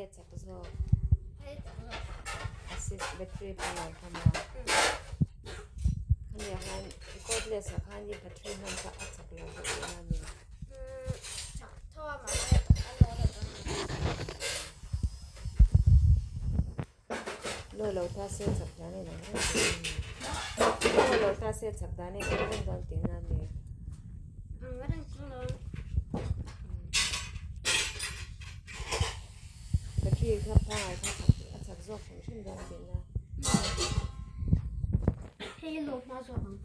Enge chak zawk? A si battery power kha maw? Khami ah khan cordless ah khan i battery hman kha a chak lo deuh tihna a ni. Law lo ta se chak dan a inang reng tihna a ni. Law lo ta se chak dan a inang reng dawn tihna a ni. Battery kha pangai kha a chak zawk hrim hrim dawn tihna. Hei lawm hma zawk ang.